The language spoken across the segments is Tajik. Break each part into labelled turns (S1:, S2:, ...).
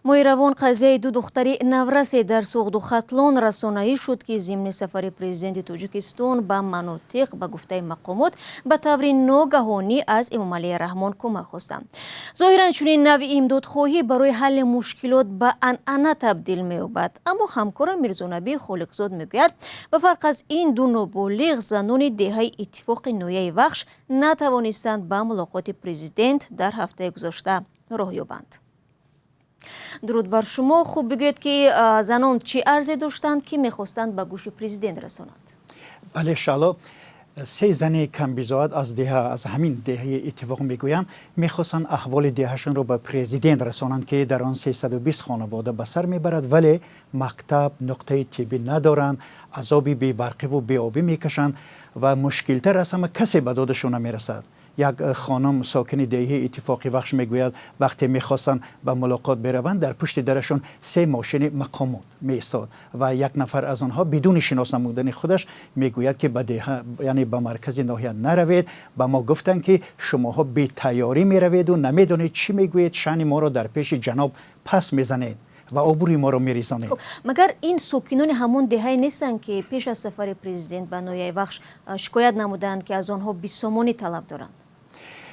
S1: Моҳи равон қазияи ду духтари наврасе дар Суғду Хатлон расонаӣ шуд, ки зимни сафари президенти Тоҷикистон ба манотиқ, ба гуфтаи мақомот, ба таври ногаҳонӣ аз Эмомалӣ Раҳмон кӯмак хостанд. Зоҳиран, чунин навъи имдодхоҳӣ барои ҳалли мушкилот ба анъана табдил меёбад. Аммо ҳамкорам Мирзонабӣ Холиқзод мегӯяд, ба фарқ аз ин ду ноболиғ, занони деҳаи Иттифоқи ноҳияи Вахш натавонистанд ба мулоқоти президент дар ҳафтаи гузошта роҳ ёбанд. Дуруд бар шумо. Хуб, бигӯед, ки занон чӣ арзе доштанд, ки мехостанд ба гӯши президент расонанд?
S2: Бале, Шаҳло, се зани камбизоат аз деҳа, аз ҳамин деҳаи Иттифоқ, мегӯянд, мехостанд аҳволи деҳашонро ба президент расонанд, ки дар он 320 хонавода ба сар мебарад, вале мактаб, нуқтаи тиббӣ надоранд, азоби бебарқиву беобӣ мекашанд ва мушкилтар аз ҳама, касе ба додашон намерасад. Як хонум сокини деҳаи Иттифоқи Вахш мегӯяд, вақте мехостанд ба мулоқот бираванд, дар пушти дарашон се мошини мақомот меистод ва як нафар аз онҳо бидуни шинос намудани худаш мегӯяд, ки ба деҳа, яъне ба маркази ноҳия наравед, ба мо гуфтанд, ки шумоҳо бетайёрӣ мераведу намедонед, чӣ мегӯед, шаъни моро дар пеши ҷаноб пас мезанед ва обрӯи моро мерезонед.
S1: Хуб, магар ин сокинони ҳамон деҳае нестанд, ки пеш аз сафари президент ба ноҳияи Вахш шикоят намуданд, ки аз онҳо 20 сомонӣ талаб доранд?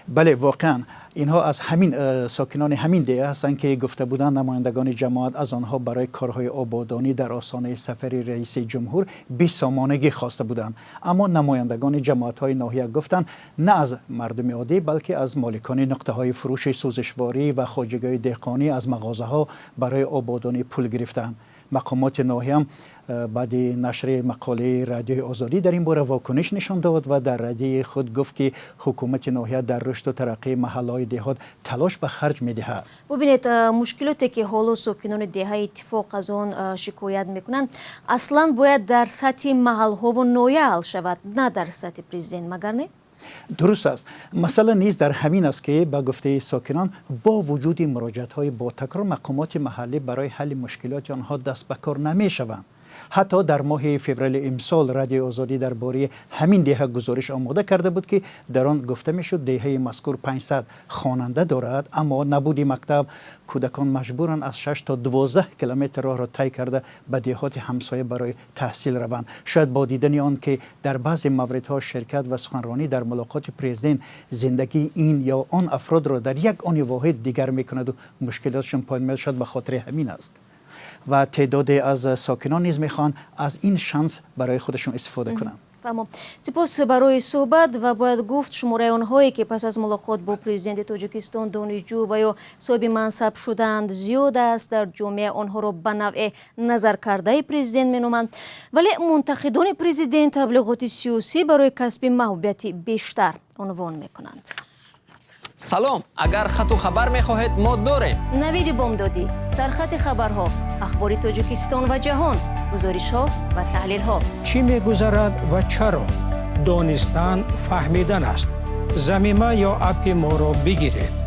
S2: Бале, воқеан, инҳо аз ҳамин сокинони ҳамин деҳа ҳастанд, ки гуфта буданд, намояндагони ҷамоат аз онҳо барои корҳои ободонӣ дар остонаи сафари раиси ҷумҳур 20 сомонагӣ хоста буданд. Аммо намояндагони ҷамоатҳои ноҳия гуфтанд, на аз мардуми оддӣ, балки аз моликони нуқтаҳои фурӯши сӯзишворӣ ва хоҷагиҳои деҳқонӣ, аз мағозаҳо барои ободонӣ пул гирифтаанд. Мақомоти ноҳиям баъди нашри мақолаи Радиои Озодӣ дар ин бора вокуниш нишон дод ва дар раддияи худ гуфт, ки ҳукумати ноҳия дар рушду тараққии маҳаллаҳои деҳот талош ба харҷ медиҳад.
S1: Бубинед, мушкилоте, ки ҳоло сокинони деҳаи Иттифоқ аз он шикоят мекунанд, аслан бояд дар сатҳи маҳалҳову ноҳия ҳал шавад, на дар сатҳи президент, магар не?
S2: Дуруст аст. Масъала низ дар ҳамин аст, ки ба гуфтаи сокинон, бо вуҷуди муроҷиатҳои ботакрор, мақомоти маҳаллӣ барои ҳалли мушкилоти онҳо даст ба кор намешаванд. Ҳатто дар моҳи феврали имсол Радиои Озодӣ дар бораи ҳамин деҳа гузориш омода карда буд, ки дар он гуфта мешуд, деҳаи мазкур 500 хонанда дорад, аммо набуди мактаб кӯдакон маҷбуранд аз 6 то 12 километр роҳро тай карда, ба деҳоти ҳамсоя барои таҳсил раванд. Шояд бо дидани он ки дар баъзе мавридҳо ширкат ва суханронӣ дар мулоқоти президент зиндагии ин ё он афродро дар як они воҳид дигар мекунаду мушкилотшон поён меояд, шояд ба хотири ҳамин аст. Ва теъдоде аз сокинон низ мехоҳанд аз ин шанс барои худашон истифода кунанд.
S1: Фаҳмом, сипос барои суҳбат. Ва бояд гуфт, шумораи онҳое, ки пас аз мулоқот бо президенти Тоҷикистон донишҷӯ ва ё соҳиби мансаб шуданд, зиёд аст. Дар ҷомеа онҳоро ба навъе назаркардаи президент меноманд, вале мунтақидони президент таблиғоти сиёсӣ барои касби маҳбубияти бештар унвон мекунанд.
S3: Салом, агар хату хабар мехоҳед, мо дорем.
S1: Навиди бомдодӣ, сархати хабарҳо, ахбори Тоҷикистон ва ҷаҳон, гузоришҳо ва таҳлилҳо.
S4: Чӣ мегузарад ва чаро? Донистан фаҳмидан аст. Замима ё аппи моро бигиред.